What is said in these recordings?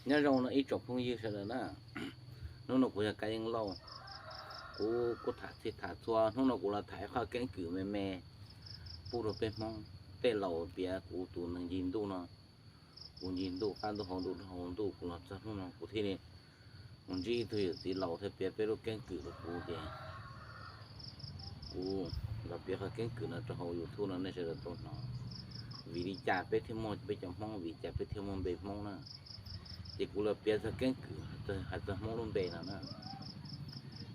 Nyob zoo no ib tsoom phooj ywg sawv daws na, hnub no kuv yog Kab Yeej Lauj, kuv kuj tham txhij tham txhua, hnub no kuv los tham ib qho keeb kwm me me pub rau peb Hmoob. Tej laus piav kuv tus neeg ncig ntuj no, kuv ncig ntuj qab ntuj hauv ntuj rau hauv ntuj, kuv los txog hnub no kuv thiaj li mus ntsib ib tug yawm txiv laus thiaj piav peb lub keeb kwm rau kuv ces kuv los piav qhov keeb kwm no rau hauv YouTube no nej sawv daws tau hnov. Vim li cas peb thiaj muaj peb cov Hmoob, vim li cas peb thiaj muaj npe Hmoob na? Ces kuv los piav txog keeb kwm hais txog Hmoob lub npe no na,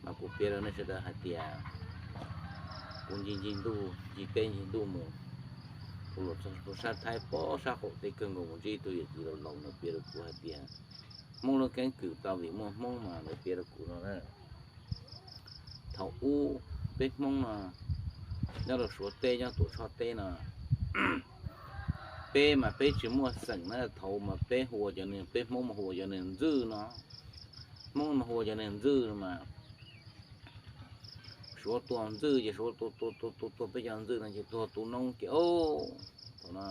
mas kuv piav rau nej sawv daws hais tias kuv ncig ncig ntuj ncig teb ncig ntuj mus, kuv los txog sab Thaib pob sab qaum teb kawg nkaus mus ntsib ib tug yawm txiv laus laus nws piav rau kuv hais tias Hmoob lub keeb kwm tau vim muaj Hmoob mas nws piav rau kuv no na. Thaum ub peb Hmoob no nyob rau Suav teb nyob Tuam Tshoj teb no, peb mas peb tsis muaj xeem na, thaum mas peb hu ua cov neeg, peb Hmoob mas hu ua cov neeg ntxwj no, Hmoob mas hu ua cov neeg ntxwj no mas Suav tua ntxwj ces Suav tua tua tua tua tua peb cov ntxwj no ces tuag tu noob ces o, thaum no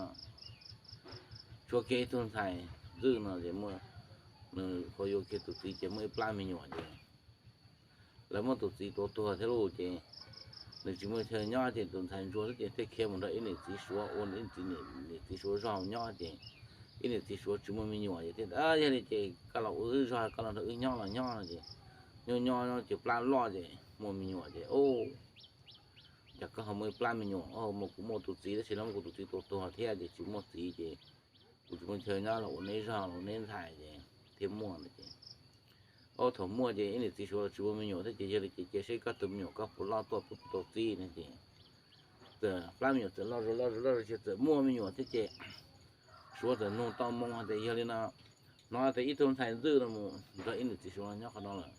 tshuav kiag ib tug ntxhais ntxwj no ces nws qhuav yuav kiag tus txiv ces muaj ib plab me nyuam ces lawv muab tus txiv tua tuag thiab lauj ces nws tsis muaj chaw nyob ces tus ntxhais ntsuag xwb ces thiaj khiav mus nrog ib niam txiv Suav ua ib niam txiv, niam txiv Suav zog nyob ces ib niam txiv Suav tsis muaj me nyuam ces thiaj, yog li ces koj los ua wb zog, koj los nrog wb nyob los nyob no ces nyob nyob ces plab loj ces muaj me nyuam ces o, cas koj ho muaj ib plab me nyuam, mus kuv muaj tus txiv tab sis lawv muab kuv tus txiv tua tuag thiab ces tsis muaj txiv ces kuv tsis muaj chaw nyob los ua neb zog los ua neb ntxhais ces thiaj muaj no ces o, thaum muaj ces ib niam txiv Suav los tsis muaj me nyuam thiab ces yog li ces cia seb koj tus me nyuam koj puas loj tuaj puas tau txiv no ces txawm plab me nyuam txawm loj zuj loj zuj loj zuj ces txawm muaj me nyuam thiab ces Suav txawm nug tau moo hais tias yog li no, hnov tias ib tug ntxhais ntxwj no mus nrog ib niam txiv Suav nyob qhov no lawm,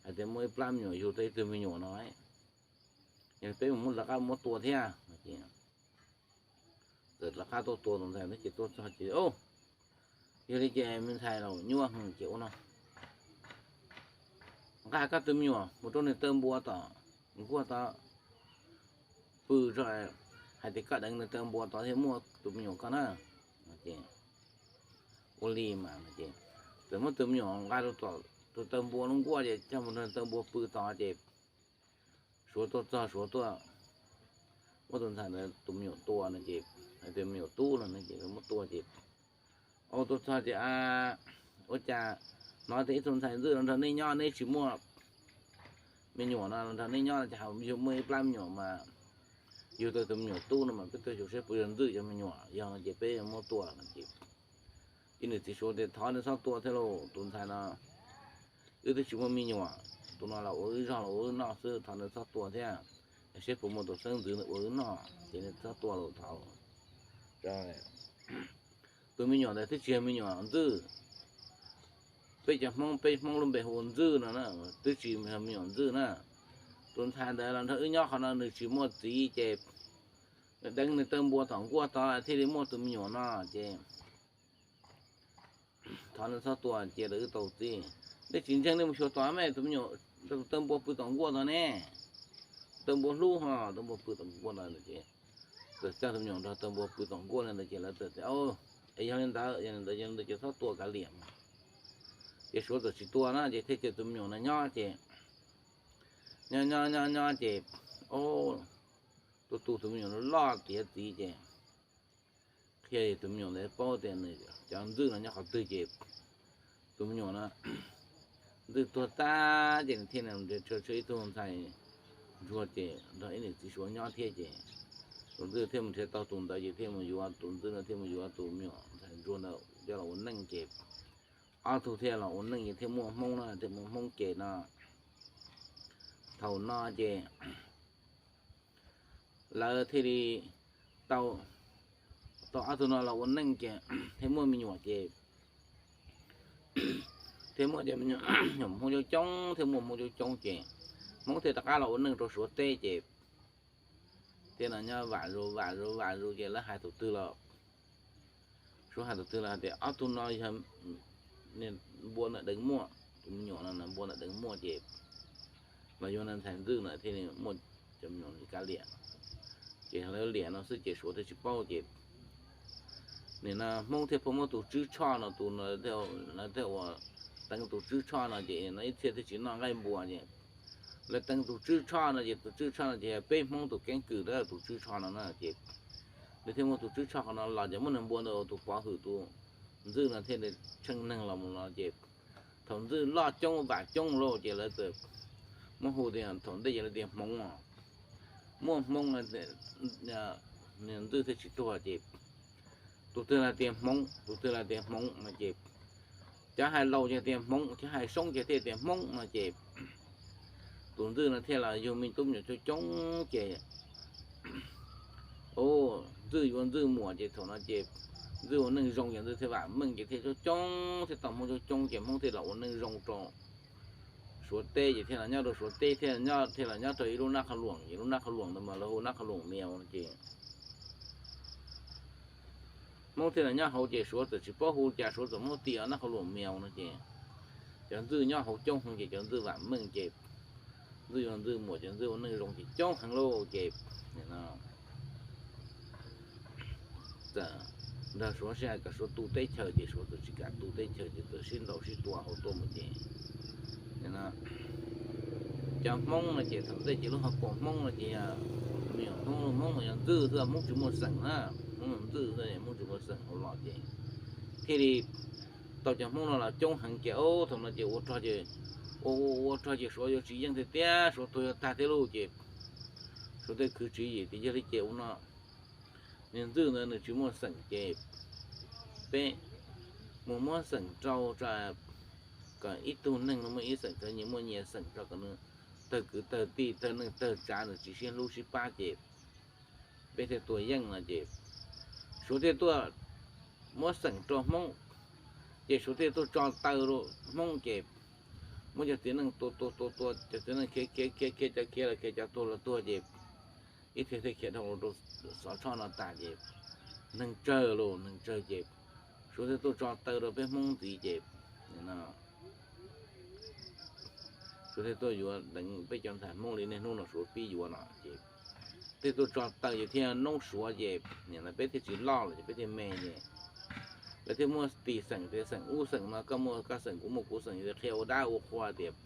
hais tias muaj ib plab me nyuam yug tau ib tug me nyuam no, yog peb mus muab lawv qab muab tua thiab no ces txawm lawv qab tuaj tua tus ntxhais no ces tuaj txog ces o, yog li ces me ntxhais laus nyuaj heev ces ua no, nqa koj tus me nyuam mus rau nws taw npua tom nkuaj tod pw tso, hais tias koj deev nws taw npua tod thiaj muaj tus me nyuam koj na. Ua li mas ces txawm muab tus me nyuam nqa rau tom tus taw npua lub nkuaj ces coj mus nrog taw npua pw tod ces Suav tuaj txog Suav tuaj muab tus ntxhais ntawd tus me nyuam tua no ces, tus me nyuam tub no ces muab tua ces, ua tuaj txog ces, ua cas hnov tias ib tug ntxhais ntxwj los nrog neb nyob neb tsis muaj me nyuam no los nrog neb nyob no ces ho yug muaj ib plab me nyuam mas yug tau tus me nyuam tub no mas peb tuaj xyuas seb puas yog ntxwj cov me nyuam, yog no ces peb muab tua no ces ib niam txiv Suav tias thov neb txhob tua thiab lauj, tus ntxhais no wb twb tsis muaj me nyuam, tus no los ua wb zog los ua wb noj xwb, thov neb txhob tua thiab, seb puas muaj tus xeeb ntxwv ua wb noj ces neb txhob tua lauj, thov tus me nyuam ntawd twb tsis yog me nyuam ntxwj. Peb cov Hmoob, peb Hmoob lub npe hu ua ntxwj no na, twb tsis yog me nyuam ntxwj na. Tus ntxhais ntawd los nrog wb nyob qhov no nws tsis muaj txiv ces deev nws taw npua tom nkuaj tod thiaj li muaj tus me nyuam no ces thov nws txhob tua cia rau wb tau txiv. Nej tsis ntseeg nej mus xyuas tod me tus me nyuam nrog tus taw npua pw tom nkuaj tod ne. Taw npua hlub ho, taw npua pw tom nkuaj tod ces txawm coj tus me nyuam nrog taw npua pw tom nkuaj li ntawd ces lawv txawm tias, es yog li ntawd, yog li ntawd, yog li ntawd ces txhob tua kav liam. Ces Suav txawm tsis tua na ces thiaj cia tus me nyuam no nyob ces nyob nyob nyob nyob ces, o, tus tus tus me nyuam no loj tiav txiv ces qhia tus me nyuam ntawd paub tias nws cov ntxwj no nyob qhov twg ces tus me nyuam no ntxwj tuag tag ces nws thiaj li nrhiav tshuav ib tug ntxhais ntsuag ces nrog ib niam txiv Suav nyob thiab ces tus ntxwj thiaj mus nrhiav tau tus ntawd ces thiaj mus yuav, tus ntxwj no thiaj mus yuav tus me nyuam ntxhais ntsuag ntawd coj los ua neej ces ob tug thiaj los ua neej ces thiaj muaj Hmoob no, thiaj muaj Hmoob ces no. Thaum no ces lawv thiaj li tau, tau ob tug no los ua neej ces thiaj muaj me nyuam ces thiaj muaj cov me nyuam Hmoob coob coob, thiaj muaj Hmoob coob coob ces Hmoob thiaj rov qab los ua neej rau Suav teb ces thiaj no nyob vam zus vam zus vam zus ces lawv hais tus twg los, Suav hais tus twg los hais tias ob tug no yog npua ntawm deev muaj, tus me nyuam no npua ntawm deev muaj ces los yuav ntxhais ntxwj ntawd thiaj li muaj cov me nyuam li kav liam. Ces lawv liam no xwb ces Suav thiaj tsis paub ces Nim no Hmoob thiaj pheej muab tus Tswb Tshoj no, tus no lawv thiaj ua teev tus Tswb Tshoj no ces no ib txhia thiaj tsis noj nqaij npua ces lawv teev tus Tswb Tshoj no ces tus Tswb Tshoj no ces yog peb Hmoob tus keeb kwm tus Tswb Tshoj no na ces lawv thiaj muab tus Tswb Tshoj qhov no los ces muab nws npua ntawm tus Pov Hwm tus Ntxwj no thiaj li tsheej neeg los mus no ces thaum Ntxwj loj coob vam coob lauj ces lawv txawm muab hu tias thaum ntej ces lawv tias Hmoov, muaj Hmoob, Ntxwj thiaj tsis tuag ces tus twg los tias Hmoov, tus twg los tias Hmoov no ces cov hais laus ces tias Hmoov, cov hais soob ces thiaj tias Hmoob no ces tus Ntxwj no thiaj los yug me tub me nyuam coob coob ces Ntxwj yuav Ntxwj muam ces thaum no ces Ntxwj ua neej zoo ces Ntxwj thiaj vam meej ces thiaj coob coob thiaj tau Hmoob coob coob ces Hmoob thiaj los ua neej zoo rau Suav teb ces thiaj los nyob rau Suav teb thiaj nyob thiaj los nyob rau ib lub Nab Qhov Luam ces lub Nab Qhov Luam ntawd mas lawv hu Nab Qhov Luam Mias no ces Hmoob thiaj los nyob hauv ces Suav txawm tsis paub hu cas Suav txawm muab tis ua Nab Qhov Luam Mias no ces cov Ntxwj nyob hauv coob heev ces cov Ntxwj vam meej ces Ntxwj yuav Ntxwj muam ces Ntxwj ua neej zoo ces coob heev lauj ces txawm nrog Suav sib hais kom Suav tu teb chaws ces Suav txawm tsis kam tu teb chaws ces txawm sib ntaus sib tua hauv tuaj mus ces cov Hmoob no ces thaum ntej ces lub hauv paus Hmoob no ces yog me nyuam Hmoob, Hmoob mas yog Ntxwj xwb, Hmoob tsis muaj xeem na, Hmoob yog Ntxwj xwb, Hmoob tsis muaj xeem hauv los ces thiaj li tau cov Hmoob no los coob heev ces ob thaum no ces ua rog ces ua ua ua rog ces Suav yuav tsis yeej tiag tiag, Suav tuag yuav tag thiab lauj ces Suav thiaj khwv tswv yim tias yog li ces ua no, niag Ntxwj ntawd nws tsis muaj xeem ces peb mus muab xeem rau kom ib tug neeg no muaj ib xeem, cov nyias muaj nyias xeem rau kom nws tawg kwv tawg tij tawg neej tawg tsav nws tsis sib hlub sib pab ces peb thiaj tua yeej no ces Suav thiaj tuaj muab xeem rau Hmoob ces Suav thiaj tuaj tso taw rau Hmoob ces muab cov txiv neej tua tua tua tua, cov txiv neej khiav khiav khiav khiav cov khiav los khiav cov tuag los tuag ces ib txhia thiaj khiav dhau los rau Xov Tshoj no tas ces neeg tsawg los neeg tsawg ces Suav thiaj tuaj tso taw rau peb Hmoob ntxiv ces Suav thiaj tuaj yuav deev peb cov ntxhais Hmoob li niaj hnub no Suav pib yuav no ces thiaj tuaj tso taw ces thiaj noob Suav ces nim no peb thiaj tsis loj lawm ces peb thiaj me ces lawv thiaj muaj tis xeem tias xeem ub xeem no, koj muaj koj xeem kuv muaj kuv xeem, qhia ua dab ua qhua tias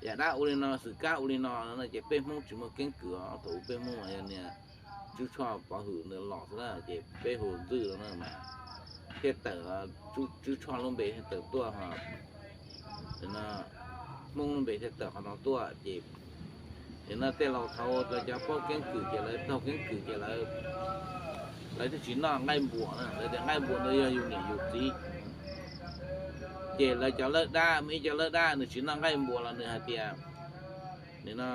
yam dab ua li no xwm kab ua li no no ces peb Hmoob tsis muaj keeb kwm os. Thaum ub peb Hmoob mas yog niag Tswb Tshoj Pov Hwm ntawd los xwb na ces peb hu Ntxwj no na mas thiaj tawm, Tswb Tshoj lub npe thiaj tawm tuaj ho Hmoob lub npe thiaj tawm qhov no tuaj ces nim no tej laus thaud lawv cov paub keeb kwm ces lawv taug keeb kwm ces lawv thiaj tsis noj nqaij npuas na, lawv tias nqaij npuas ntawd yog yus niam yus txiv. Ces lawv cov lawb dab, muaj ib cov lawb dab nws tsis noj nqaij npuas los nws hais tias nim no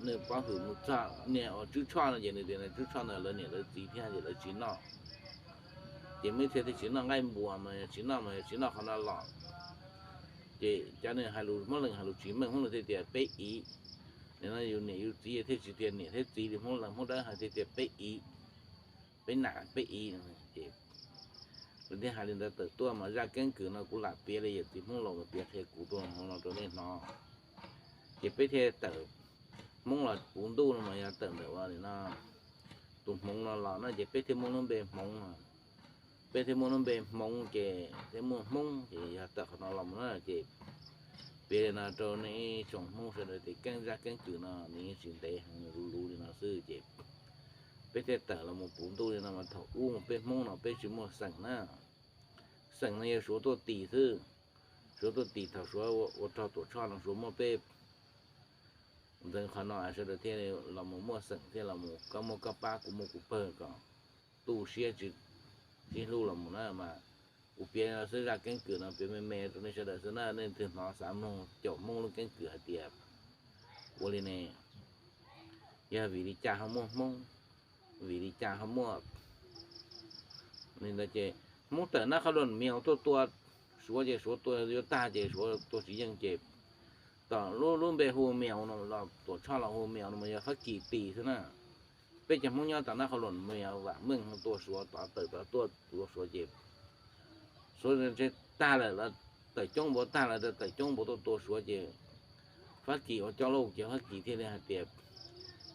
nws Pov Hwm mus txog niag uas Tswb Tshoj no ces nws tias Tswb Tshoj ntawd lawv niam lawv txiv thiab ces lawv tsis noj. Ces muaj ib txhia thiaj tsis noj nqaij npuas mas yog tsis noj mas yog tsis noj qhov no los. Ces cov nws hais lus Hmoob Lees hais lus tsis meej, Hmoob Lees thiaj tias peb iv. Nim no yus niam yus txiv thiaj tsis tias niam thiab txiv li, Hmoob Lees Hmoob Dawb hais thiaj tias peb iv, peb nam peb iv. Ces lawv thiaj hais li ntawd tawm tuaj mas zaj keeb kwm no kuv lam piav li yawm txiv Hmoob laus piav qhia kuv tuaj hauv no rau nej hnov. Ces peb thiaj tawm Hmoob los puv ntuj no mas yog tawm ntawm ua li no tus Hmoov no los no ces peb thiaj muaj lub npe Hmoov no. Peb thiaj muaj lub npe Hmoov ces thiaj muaj Hmoob ces yog tawm qhov no los mus na ces piav li no rau nej ib tsoom Hmoob sawv daws tias keeb zaj keeb kwm no nws yeej tsis ntev heev, luv luv li no xwb ces peb thiaj tawm los mus puv ntuj li no mas thaum ub mas peb Hmoob no peb tsis muaj xeem na. Xeem no yog Suav tuaj tis xwb. Suav tuaj tis thaum Suav ua rog Tuam Tshoj no Suav muab peb ntxeev qhov no sawv daws thiaj los mus muaj xeem thiaj los mus koj muaj koj pab kuv muaj kuv pawg kom tu siab sib hlub los mus na mas kuv piav xwb zaj keeb kwm no piav me me rau nej sawv daws xwb na, nej leej twg hnov xav mloog caum Hmoob lub keeb kwm hais tias ua li ne, yog vim li cas ho muaj Hmoob, vim li cas ho muaj li ntawd ces Hmoob tawm Nab Qhov Luam Miaus tuaj tua Suav ces Suav tua yuav tag ces Suav tua tsis yeej ces tom lub lub npe hu Miaus no los Tuam Tshoj los hu Miaus no mas yog Fab Kis tis xwb na. Peb cov Hmoob nyob tom Nab Qhov Luam Miaus Vam Meej tua Suav tod tawm tod tuaj tua Suav ces Suav tag lawm los tawm coob npaum tag lawm tawm coob npaum tuaj tua Suav ces Fab Kis ua coj lauj ces Fab Kis thiaj li hais tias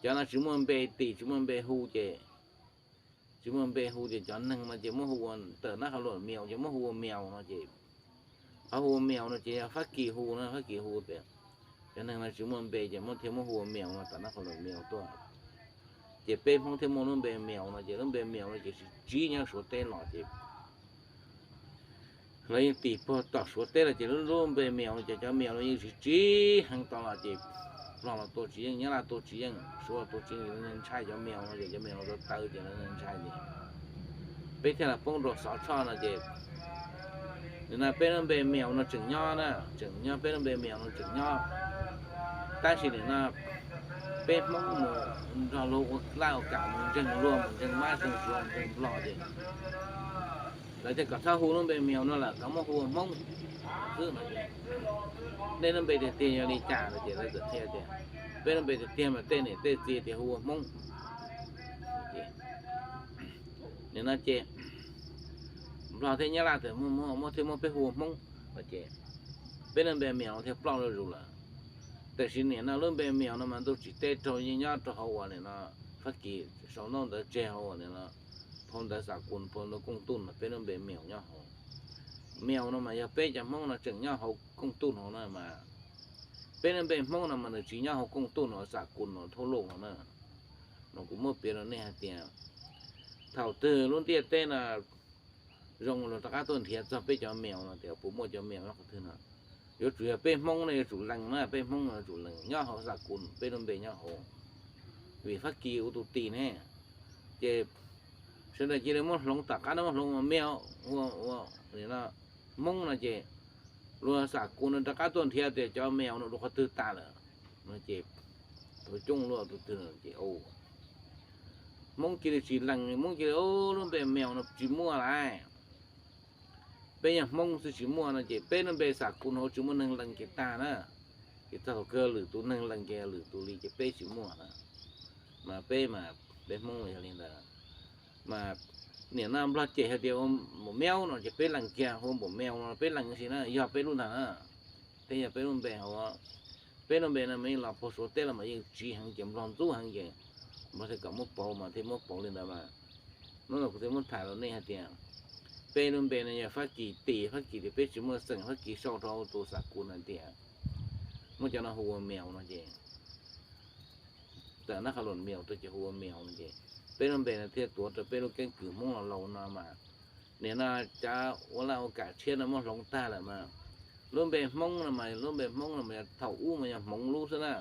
cov no tsis muaj npe tis tsis muaj npe hu ces tsis muaj npe hu ces cov neeg no ces muab hu ua, tawm nab qhov luam miaus ces muab hu ua miaus no ces, qhov hu ua miaus no ces yog Fab Kis hu no, Fab Kis hu tias cov neeg no tsis muaj npe ces muab thiaj muab hu ua miaus no, tawm nab qhov luam miaus tuaj. Ces peb Hmoob thiaj muaj lub npe miaus no ces lub npe miaus no ces tsis tsiv nyob Suav teb los ces lawv yeej tis puag tom Suav teb los ces lub, lub npe miaus no ces cov miaus no yeej tsis tsiv heev tau los ces Nplog los tua tsis yeej, Nyab Laj tua tsis yeej, Suav los tua tsis yeej, ntshai cov miaus no ces cov miaus los tua taw ces lawv ntshai ces peb thiaj los poob rau Xov Tshoj no ces nim no peb lub npe miaus no tseem nyob na, tseem nyob, peb lub npe miaus no tseem nyob. Tab sis nim no peb Hmoob mus nrog luag ua laj ua kam, mus ntseeg luag, mus ntseeg mab ntseeg suav ntseeg Nplog ces lawv thiaj kom txhob hu lub npe miaus no lawm, kom muab hu ua Hmoob xwb no. Nej lub npe tiag tiag yog li cas no ces lawv txawm qhia tias peb lub npe tiag tiag mas tej niam tej txiv tias hu ua Hmoob. Nim no ces Nplog thiab Nyab Laj txawm muab, muab, muab thiaj muab peb hu ua Hmoob no ces peb lub npe miaus no thiaj ploj zuj zus lawm. Tam sim nim no lub npe miaus no mas ntuj tsim teb raug yeej nyob rau hauv uas nim no Fab Kis sau ntaub ntawv tseg hauv uas nim no phau ntawv Xam Kus, phau ntawv Kooj Tuj no peb lub npe miaus nyob hauv. Miaus no mas yog peb cov Hmoob no tseem nyob hauv Kooj Tuj no na mas peb lub npe Hmoob no mas nws tsis nyob hauv Kooj Tuj no, Xam Kus no, Thauj Lauj no na. No kuv muab piav rau nej hais tias thaum twg lub ntiaj teb no zoo los rov qab tuaj nrhiav txog peb cov miaus no tias puas muaj cov miaus nyob qhov twg no. Yuav tsum yog peb Hmoob no yuav tsum lees na, peb Hmoob no yuav tsum lees nyob hauv Xam Kus, peb lub npe nyob hauv. Vim Fab Kis ua tus tis ne, ces sawv daws cia li muab hloov, tom qab no muab hloov ua miaus, ua, ua, nim no Hmoob no ces luag Xam Kus no rov qab tuaj nrhiav tias cov miaus no dua qhov twg tas lawm no ces thaum coob luaj tus twg ces Hmoob cia li tsis lees, Hmoob cia li, lub npe miaus no tsis muaj lawm. Peb yog Hmoob xwb tsis muaj no ces peb lub npe Xam Kus no tsis muaj neeg lees ces tag na. Ces txog thaum kawg lwm tus neeg lees ces lwm tus li ces peb tsis muaj na. Mas peb mas peb Hmoob mas yog li ntawd. Mas nim no Nplog cem hais tias ua npaum miaus no ces peb lees kiag, hu npaum miaus no peb lees sis na, yog peb lub ntag na. Thiab yog peb lub npe hauv, peb lub npe no mas yeej los puag Suav teb los mas yeej tsiv heev ces Nplog ntxub heev ces Nplog thiaj kom muab pauv mas thiaj muab pauv li ntawd mas. Hnub no kuv thiaj muab tham rau nej hais tias peb lub npe no yog Fab Kis tis, Fab Kis tias peb tsis muaj xeem, Fab Kis sau rau tus Xam Kus no tias muab cov no hu ua miaus no ces tawm nab qhov luam miaus rau ces hu ua miaus no ces peb lub npe no thiaj tuav rau peb lub keeb kwm Hmoob laus laus no mas. Nim no cov ua laj ua kam tshiab no muab hloov tag lawm mas lub npe Hmoob no mas, lub npe Hmoob no mas thaum ub mas yog Hmoov lub xwb na.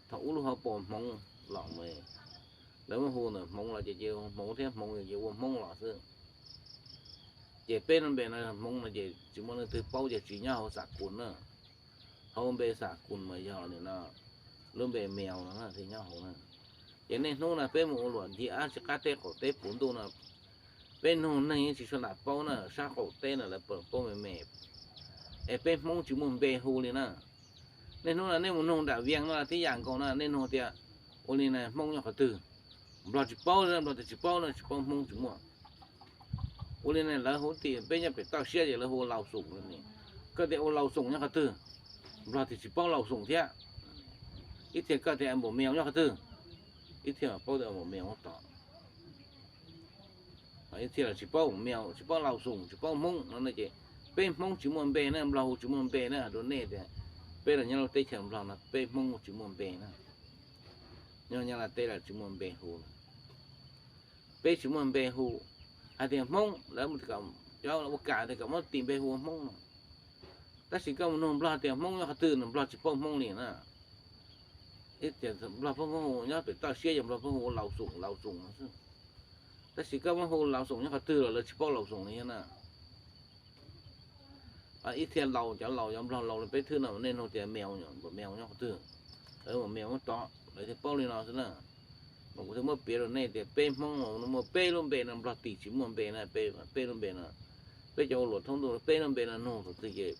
Thaum ub lub hauv paus Hmoov los mas lawv muab hu ntawm Hmoov los ces cia li hu Hmoov thiab Hmoov ces ua Hmoob los xwb. Ces peb lub npe no Hmoov no ces tsis muaj leej twg paub ces tsis nyob hauv Xam Kus na. Hauv npe Xam Kus mas yog nim no lub npe miaus no thiaj nyob hauv na. Ces niaj hnub no peb mus ua luam ncig ab tsi qab teb qaum teb puv ntuj no, peb nug neeg yeej tsis sua nam paub na, sab qaum teb no lawv paub me me. Es peb Hmoob tsis muaj npe hu li na. Niaj hnub no nej mus nug nram Vias no los tib yam nkaus na, nej nug tias ua li na Hmoob nyob qhov twg, Nplog tsis paub li, Nplog tias tsis paub no, tsis paub, Hmoob tsis muaj. Ua li na lawv hu tias peb nyob pem toj siab ces lawv hu ua Laus Xoom li. Koj tias ua Laus Xoom nyob qhov twg, Nplog tias tsis paub Laus Xoom thiab. Ib txhia koj tias Npaum Miaus nyob qhov twg, ib txhia paub tias Npaum Miaus ua tom. Ib txhia los tsis paub Npaum Miaus, tsis paub Laus Xoom, tsis paub Hmoob no ces peb Hmoob tsis muaj npe na, Nplog hu tsis muaj npe na, hais rau nej tias peb los nyob lub teb chaws Nplog no peb Hmoob tsis muaj npe na. Nyob Nyab Laj teb los tsis muaj npe hu. Peb tsis muaj npe hu. Hais tias Hmoob, lawv cov ua kam tias kom muab tis npe hu ua Hmoob no. Tab sis koj mus nug Nplog tias Hmoob nyob qhov twg no Nplog tsis paub Hmoob li na. Ib tias Nplog pheej hu nyob pem toj siab ces Nplog pheej hu ua Laus Xoom, Laus Xoom no xwb. Tab sis koj muab hu Laus Xoom nyob qhov twg los lawv tsis paub Laus Xoom li na. Ib txhia laus, cov laus, cov Nplog laus li peb thwj no mas nej nug tias Miaus, Npaum Miaus nyob qhov twg, Npaum Miaus muab tod, lawv thiaj paub li no xwb na. Mas kuv thiaj muab piav rau nej tias peb Hmoob mas muaj peb lub npe no Nplog tis tsis muaj npe na, peb lub npe no, peb cov ua luam thoob ntuj peb lub npe no nug thaum twg ces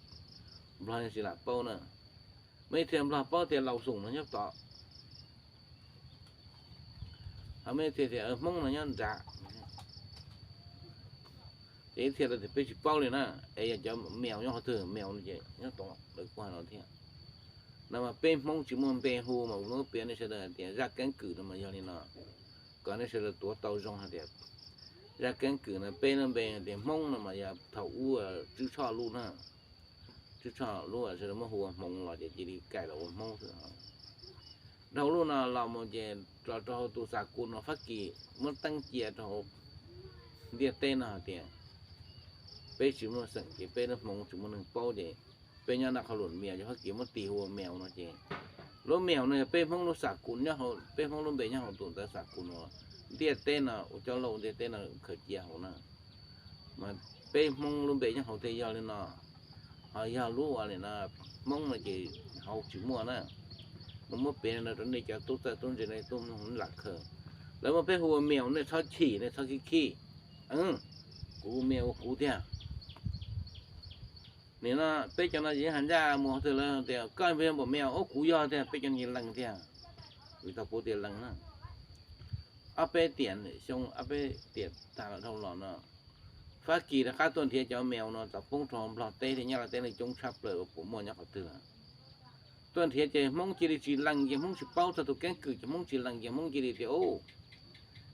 Nplog yeej tsis lam paub na. Muaj ib txhia Nplog paub tias Laus Xoom no nyob tod. Ho muaj ib txhia tias Hmoob no nyob nrad. Ces ib txhia tias peb tsis paub li na, es yog cov Miaus nyob qhov twg, Miaus no ces nyob tod, lawv kuj hais no thiab. No mas peb Hmoob tsis muaj npe hu mas kuv muab piav nej sawv daws hais tias zaj keeb kwm no mas yog li no, kom nej sawv daws tuav tau zoo hais tias Zaj keeb kwm no peb lub npe tias Hmoob no mas yog thaum ub Tswb Tshoj lub na. Tswb Tshoj lub sawv daws muab hu ua Hmoov los ces cia li kaim los ua Hmoob xwb. Dhau lub no los mus ces los rau hauv tus xas kus no Fab Kis muab teeb cia rau hauv ntiaj teb no hais tias peb tsis muaj xeem ces peb lub Hmoov tsis muaj neeg paub ces peb nyob nram qhov lus mèo ces Fab Kis muab tis hu ua mèo no ces lub mèo no yog peb Hmoob lub xas kus nyob hauv, peb Hmoob lub npe nyob hauv tus ntawv xas kus no. Ntiaj teb no ua cov lauj ntiaj teb no khaws cia hauv na. Mas peb Hmoob lub npe nyob hauv thiaj yog li no. Ho yog lub ua li no Hmoob no ces hauv tsis muaj na. Mas muab piav no rau nej cov tub txawj tub ntse nej tub mloog lam khaws. Lawv muab peb hu ua mèo nej txhob chim nej txhob khib khib. Kuv mèo ua kuv tiag. Nim no peb cov no yeej hais ncaj mus qhov twg lawv tias koj puas yog npaum mèo, ub kuv yog tiag, peb cov no lees tiag. Vim tau kuv tias lees na. Ob peb tiam xyoo ob peb tiam tag los dhau los no Fab Kis rov qab tuaj nrhiav cov mèo no txawm poob rau Nplog teb thiab Nyab Laj teb neeg coob tshaj plaws uas puas muaj nyob qhov twg lawm. Tuaj nrhiav ces Hmoob cia li tsis lees ces Hmoob tsis paub txog tus keeb kwm ces Hmoob tsis lees ces Hmoob cia li tias ub,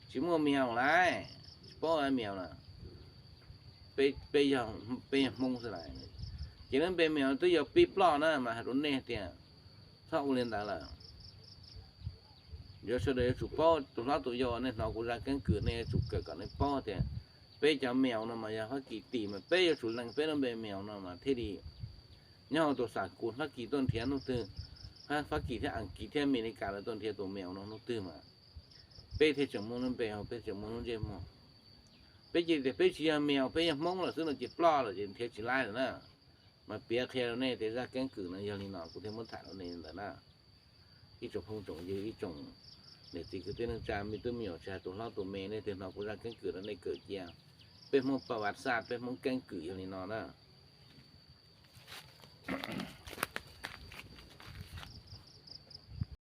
tsis muaj mèo lawm, tsis paub mèo lawm, peb, peb yog Hmoob xwb lawm. Ces lub npe mèo twb yog pib ploj na mas hais rau nej tias txhob ua li ntawd lawm. Yuav sawv daws yuav tsum paub, tus hlob tus yau nej hnov kuv zaj keeb kwm nej yuav tsum kawm kom nej paub tias peb cov mèo no mas yog Fab Kis tis mas peb yuav tsum lees peb lub npe mèo no mas thiaj li nyob hauv tus xas kus Fab Kis tuaj nrhiav hnub twg, Fab Kis thiab Aas Kiv thiab Amelikas lawv tuaj nrhiav tus mèo no hnub twg mas peb thiaj tseem muaj lub npe, peb tseem muaj lub ntsej muag. Peb cia tias peb tsis yog mèo, peb yog Hmoob lawm xwb no ces ploj lawm ces nrhiav tsis laib lawm na. Mas piav qhia rau nej tias zaj keeb kwm no yog li no kuv thiaj muab tham rau nej ntawd na. Ib tsoom phooj tsoom ywg, ib tsoom niam txiv kwv tij neej tsa, me tub me nyuam tsis hais tus hlob tus me, nej twg hnov kuv zaj keeb kwm no nej kawm cia. Peb Hmoob paj vaj xaj, peb Hmoob keeb kwm yog li no na.